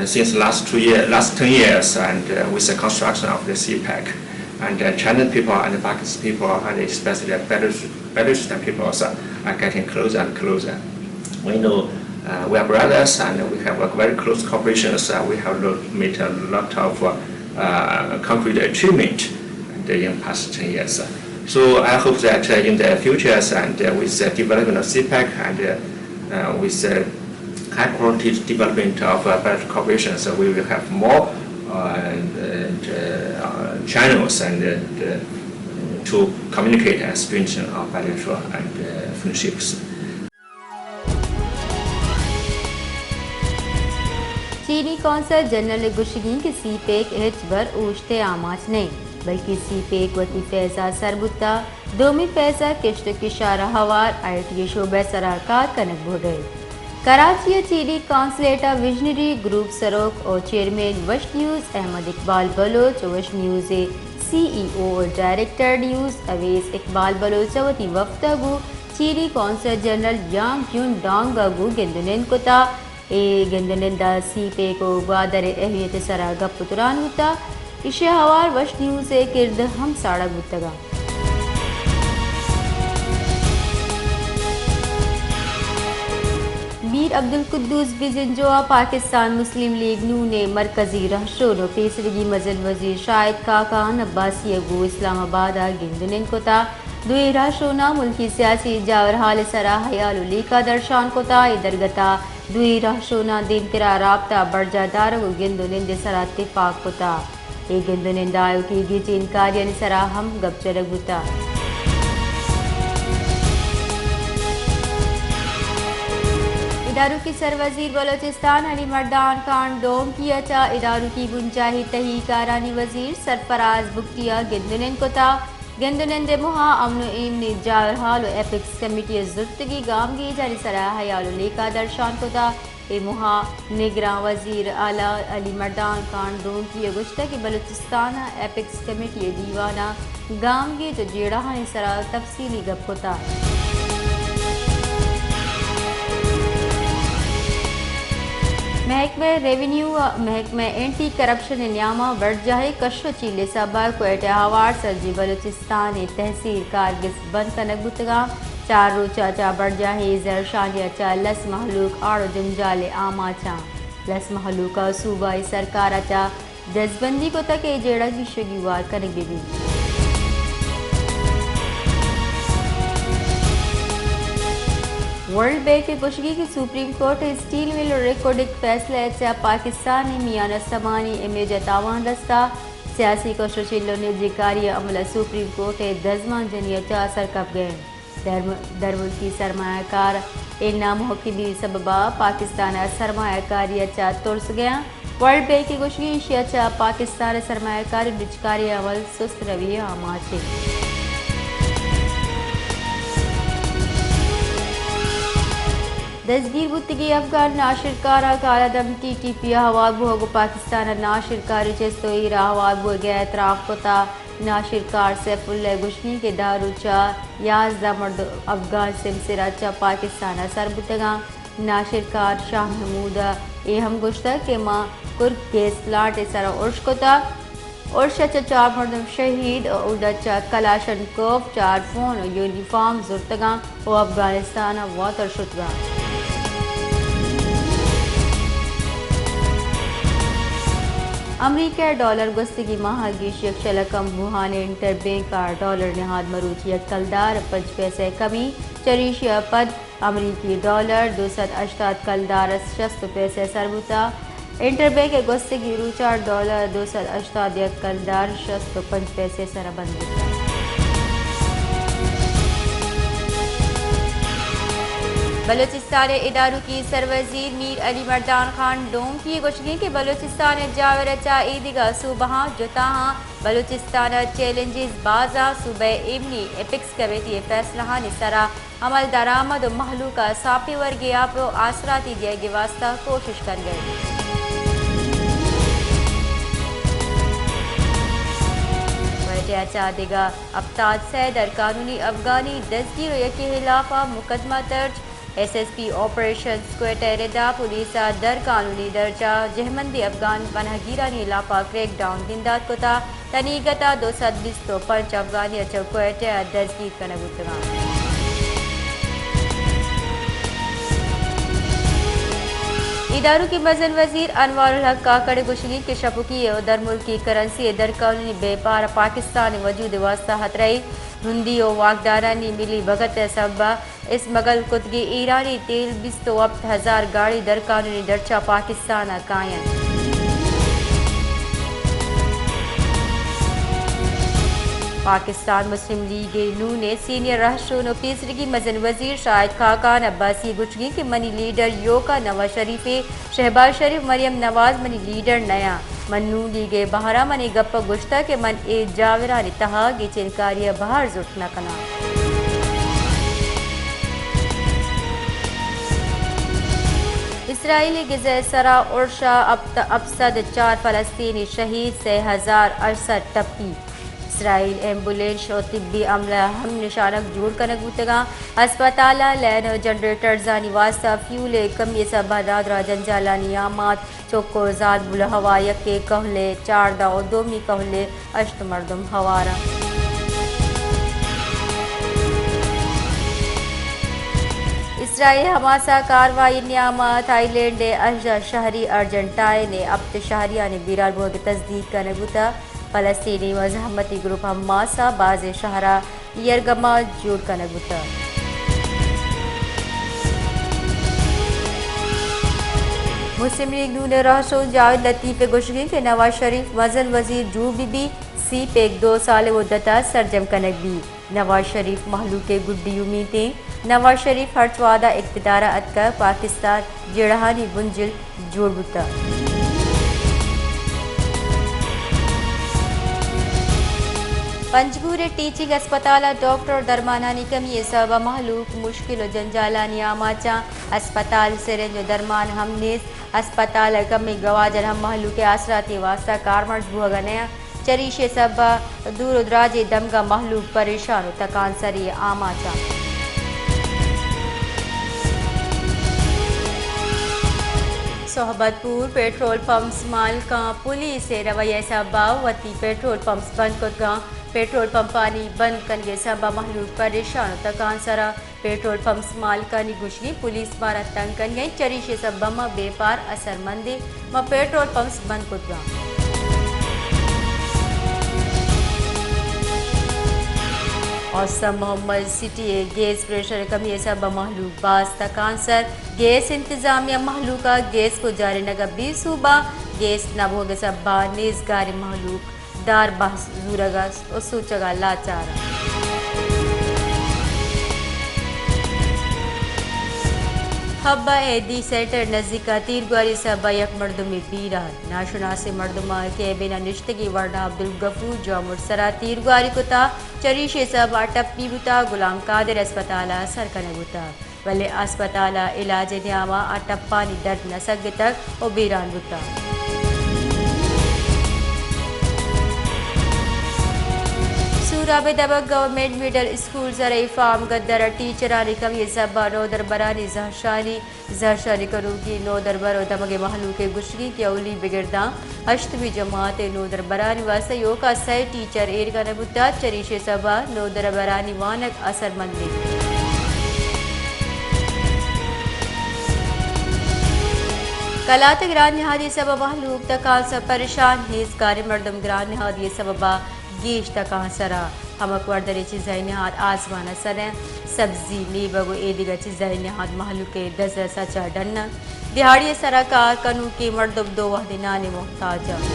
since last two year, last ten years, and uh, with the construction of the C PEC, and uh, Chinese people and the Pakistan people, and especially the Belarusian people, are getting closer and closer. We know uh, we are brothers, and we have a very close cooperation. Uh, we have made a lot of uh, uh, concrete achievement in the past ten years. So I hope that uh, in the future, and uh, with the development of C PEC and uh, uh, with the high quality development of uh, bilateral cooperation, so we will have more uh, and, uh, channels and uh, to communicate and strengthen our bilateral and uh, friendships. چینی قونصل جنرل ءِ گوشگی کہ سی پیک ہچبر اوشت ءِ آماچ نہ انت، بلکیں سی پیک وتی فیز ءَ سر بوتگ، دومی فیز ءَ کشت ءُ کشار ءَ ہوار آئی ٹی ءِ شعبہ ءِ سرا کار کنگ بوگ ءَ انت۔ کراچی ءَ چینی قونصلیٹ ءَ وژنری گروپ ءِ سروک ءُ چیئرمین وش نیوز احمد اقبال بلوچ ءُ وش نیوز ءِ سی ای او ءُ ڈائریکٹر نیوز اویس اقبال بلوچ ءَ وتی وفد ءَ گوں چینی قونصل جنرل یانگ یون ڈانگ ءَ گوں گند ءُ نند کتگ۔ اے گند ءُ نند ءَ سی پیک ءُ گوادر ءِ اہمیت ءِ سرا گپ ءُ تران بوتگ۔ ایشی ءَ ہوار وش نیوز ءِ کرد ہم ساڑگ بوتگ۔ میر عبدالقدوس بزنجو ءَ پاکستان مسلم لیگ نون ءِ مرکزی رہشون ءُ پیسریگیں مزن وزیر شاہد خاقان عباسی ءَ گوں اسلام آباد ءَ گند ءُ نند کتگ۔ دوئیں رہشوناں ملکی سیاسی جاورحال ءِ سرا ہیال ءُ لیکہ درشان کتگ۔ اے درگت ءَ دوئیں رہشوناں دیمترا رابطہ برجاہ دارگ ءُ گند ءُ نند ءِ سرا تپاک کتگ۔ اے گند ءُ نند ءَ آیوکیں گچین کاریانی سرا ہم گپ جنگ بوتگ۔ ادارکی سروزیر بلوچستان علی مردان خان ڈومکی ءَ چہ ادارکی بنجاہی تہی کارانی وزیر سرفراز بگٹی ءَ گند ءُ نند کتگ۔ گند ءُ نند ءِ موہ ءَ امن ءُ ایمنی جاورحال ءُ ایپکس کمیٹی ءِ زرتگیں گامگیجانی سرا ہیال ءُ لیکہ درشان کتگ۔ اے موہ ءَ نگراں وزیر اعلی علی مردان خان ڈومکی ءَ گوشتگ کہ بلوچستان ءَ ایپکس کمیٹی ءِ دیوان ءَ گامگیج ءُ جیڑہانی سرا تفصیلی گپ کتگ۔ محکمہ ریونیو ءُ محکمہ اینٹی کرپشن ءِ نیام ءَ برجاہیں کش ءُ چیل ءِ سبب ءَ کوئٹہ ءَ ہوار سرجمیں بلوچستان ءِ تحصیل کارگس بند کنگ بوتگ انت۔ چار روچ ءَ چہ برجاہیں زہرشانی ءَ چہ لس مہلوک آڑ ءُ جنجال ءِ آماچ انت۔ لس مہلوک ءَ صوبائی سرکار ءَ چہ دزبندی کتگ کہ اے جیڑہ گیشگی وار کنگ بہ بیت۔ ورلڈ بینک ءِ گوشگی کہ سپریم کورٹ ءِ اسٹیل مل ءُ ریکوڈک فیصلہ ءَ چہ پاکستان ءِ میان استمانی امیج ءَ تاوان رستہ، سیاسی کش ءُ چل ءُ نجی کاری ءِ عمل ءَ سپریم کورٹ ءِ دزمانجنی ءَ چہ اثر کپگ ءَ انت۔ درم-، درملکی سرمایہ کار ءِ نامحکمی ءِ سبب ءَ پاکستان ءَ سرمایہ کاری ءَ چہ ترسگ ءَ انت۔ ورلڈ بینک ءِ گوشگی ایشی ءَ چہ پاکستان ءِ سرمایہ کاری ءُ نجکاری ءِ عمل سست روی ءِ آماچ انت۔ دزگیر بوتگیں افغان ناشرکاراں کالعدم ٹی ٹی پی ءَ ہوار بوگ ءُ پاکستان ءَ ناشرکاری چست ءُ ایر ءَ ہوار بوگ ءِ اعتراف کتگ۔ ناشرکار سیف اللہ ءِ گوشگی کہ دہ روچ ءَ یازدہ مردم افغان سمسر ءَ چہ پاکستان ءَ سر بوتگ انت۔ ناشرکار شاہ محمود ءَ اے ہم گوشتگ کہ ما کرک گیس پلانٹ ءِ سرا ارش کتگ۔ ارش ءَ چہ چار مردم شہید ءُ اودا چہ کلاشنکوف، چار فون ءُ یونیفارم زرتگ انت ءُ افغانستان ءَ واتر شتگ انت۔ امریکہ ءِ ڈالر گوستگیں ماہ ءَ گیش یک شل ءَ کم بوہان ءَ انٹر بینک ءَ ڈالر نہاد مروچی یک کلدار ءَ پنچ پیسہ ءِ کمی، چریشی ءَ پد امریکی ڈالر دو سد ہشتاد کلدار ءَ شست پیسہ ءَ سر بوتگ۔ انٹر بینک ءِ گوستگیں روچ ءَ ڈالر دو سد ہشتاد یک کلدار شست ءُ پنچ پیسہ ءِ سرا بند بوتگ۔ بلوچستان ءِ ادارکی سروزیر میر علی مردان خان ڈومکی ءِ گوشگ انت کہ بلوچستان ءِ جاور ءَ چہ ایدگہ صوبہاں جتاہاں، بلوچستان ءَ چیلنجز باز انت، صوبہ ءِ ایمنی ایپکس کمیٹی ءِ فیصلہانی سرا عمل درآمد ءُ مہلوک ءَ ساپیں ورگے آپ ءُ آسراتی دیگ ءِ واستہ کوشش کنگ ءَ انت۔ کوئٹہ ءَ چہ دگہ ہپتاد سید ءُ قانونی افغانی دزگیر ءُ یکے ءِ ہلاپ ءَ مقدمہ درج، S S P operations Quetta ء ردا پولیس ء در قانونی درچہ جہمندیں افغان پناہگیرانی ہلاپ ء کریک ڈاؤن بندات کتا، تنیگت ء دو سد بیست ء پنچ افغانی ء چہ کوئٹہ ء دزگیر کنگ بوتگاں۔ اداروں کے مزن وزیر انوار الحق کاکڑ گوشگی کہ شپکی ء درملکی کرنسی ء در قانونی بیپار پاکستان ء وجود ء واستہ خطرہ ء ہندی ء واکدارانی ملی بھگت ء سبب ء اسمگل کتگیں ایرانی تیل بیست ء ہپت ہزار گاڑی در قانونی درچہ پاکستان ء کاینت۔ پاکستان مسلم لیگ نون ء سینئر رہشون ء پیسریگیں مزن وزیر شاہد خاقان عباسی ء گوشگی کہ منی لیڈر یوکا نواز شریف ء شہباز شریف، مریم نواز منی لیڈر نیاں۔ من نون لیگ ء بہر ء من اے گپ ء گوشتگ کہ من اے جاورانی تہا گیچینکاری ء بہر زرت نہ کناں۔ اسرائیل ء غزہ ء سرا ارش ء ہپت، ہپت سد چار فلسطینی شہید، سے ہزار ہشت سد ٹپی۔ اسرائیل ایمبولینس و طبی عملہ ہم نشانگ جوڑ کنگ بوتگاں۔ ہسپتال ء لین و جنریٹرزانی واستہ فیول ء کمی ء سبب ء نادراہ جنجالانی آمات، چک و زاد بلہوار، یکے کہلے چاردہ و دومی کہلے ہشت مردم ہوار انت۔ اسرائیل حماس ء کاروائی نیام ء تھائی لینڈ ء ہژدہ شہری، ارجنٹائن ء ہپت شہریانی بیران بوگ ء تصدیق کنگ بوتگ۔ فلسطینی مزاحمتی گروپ حماس ء بازیں شہر ء یرغمال جوڑ کنگ بوتگ۔ مسلم لیگ نون ء رہشون جاوید لطیف ء گوشگ انت کہ نواز شریف مزن وزیر جوڑ بہ بیت، سی پیک دو سال ء مدت ء سرجم کنگ بیت۔ نواز شریف مہلوک ء گڈی امیت انت۔ نواز شریف ہرچ وہد ء اقتدار ء اتکگ، پاکستان جیڑہانی بنجل جوڑ بوتگ۔ پنجگور ء ٹیچنگ ہسپتال ء ڈاکٹر و درمانانی کمی ء سبب ء مہلوک مشکل و جنجالانی آماچاں۔ ہسپتال سرنج و درمان ہم نیست۔ ہسپتال ء کمیں گواجن ہم مہلوک ء آسراتی ء واستہ کارمرز بوہگ ء نہ انت۔ چریشی ء سبب ء دور و دراجیں دمگاں مہلوک پریشان و تکانسری ء آماچ انت۔ صحبت پور، پیٹرول پمپس مالکاں پولیس ء رویہ ء سبب ء وتی پیٹرول پمپس بند کتگاں۔ پیٹرول پمپانی بند کنگ ء سبب ء مہلوک پریشان و تکانسر ء۔ پیٹرول پمپس مالکانی گوشگیں پولیس مارا تنگ کنگ ء انت، چریشی ء سبب ء ما بیپار اثر مند ایں، ما پیٹرول پمپس بند کتگاں۔ اوستا محمد سٹی ء گیس پریشر ء کمی ء سبب ء مہلوک باز تکانسر، گیس انتظامیہ مہلوک ء گیس کو جارینگ ء بے سوب ء، گیس نہ بوگ ء سبب ء نیزگاریں مہلوک دار بحث زورگ ء و سوچگ ء لاچار انت۔ حب ء اے ڈی سینٹر نزیک ء تیرگواری سبب ء یک مردمے بیران۔ ناشناسیں مردم ء کیبن ء نشتگیں ورنا عبدالغفور جامر سرا تیرگواری کتا، چریشی سبب ء ٹپی بوتا، غلام قادر اسپتال ء سر کنگ بوتا۔ بلے ہسپتال ء علاج ء نیام ء آ ٹپانی درد نہ سگتگ و بیران بوتگ۔ سوراب ء دمگ گورنمنٹ مڈل اسکول زرعی فارم گدر ء ٹیچرانی کمی ء سبب ء نودربرانی زہرشانی، زہرشانی کنوکیں نودربر و دمگ ء مہلوک ء گوشگی کہ اولی بگرداں ہشتمی جماعت ء نودربرانی واستہ ایوکا سئے ٹیچر ایر کنگ بوتگ، چریشی سبب ء نودربرانی وانگ اثر مند انت۔ کلات ء گران نہادی سبب ء مہلوک تکانسر پریشان، نیزگاریں مردم گران نہادی سبب ء گیش تکانسر ء۔ ہمک وڑدریں چیزانی نہاد آزمان ء سر انت۔ سبزی، نیبگ و اے دگہ چیزانی نہاد مہلوک ء دز ء سچ ء ڈن انت۔ دیہاڑی ء سرا کار کنوکیں مردم دو وہدی نان ء محتاج انت۔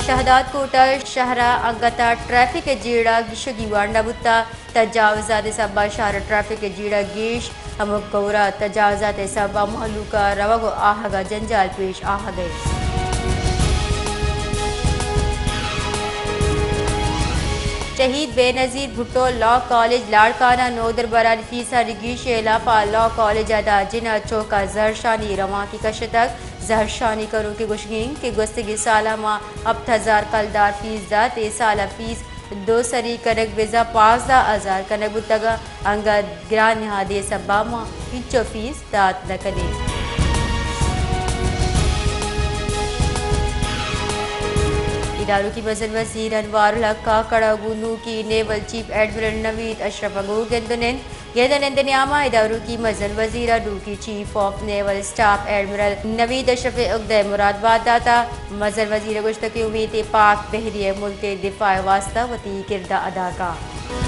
شہداد کوٹ ء شہر ء انگت ء ٹریفک ء جیڑہ گیشگی وانڈ نہ بوتگ۔ تجاوزات ء سبب ء شہر ء ٹریفک ء جیڑہ گیش، ہمک گورا تجاوزات ء سبب ء مہلوک ء روگ ء آہگ ء جنجال پیش آہگ ء۔ شہید بے نظیر بھٹو لاء کالج لاڑکانہ نودربرانی فیسانی گیشی ء ہلاپ ء لاء کالج ء داں جن ء چوک ء زہرشانی روانکے کشتگ۔ زہرشانی کنوکیں گوشگ انت کہ گوستگیں سال ء ما ہپت ہزار کلدار فیس دات، اے سال ء فیس دو سری کنگ بزاں پانزدہ ہزار کنگ بوتگ ءُ انگت گران نہادے سبب ءَ ما انچو فیس دات نہ کنیں۔ ادارکی مزن وزیر انوار الحق کاکڑ ءَ گوں نوکی نیول چیف ایڈمرل نوید اشرف ءَ گوں گند ءُ نند۔ گند ءُ نند ءِ نیام ءَ ادارکی مزن وزیر ءَ نوکی chief of naval staff admiral Naveed Ashraf ءِ اگدہ ءِ مراد بات دات ءُ مزن وزیر ءَ گوشت کہ امیت ایں پاک بحری ءِ ملک ءِ دفاع ءِ واستہ وتی کرد ءَ ادا کنت۔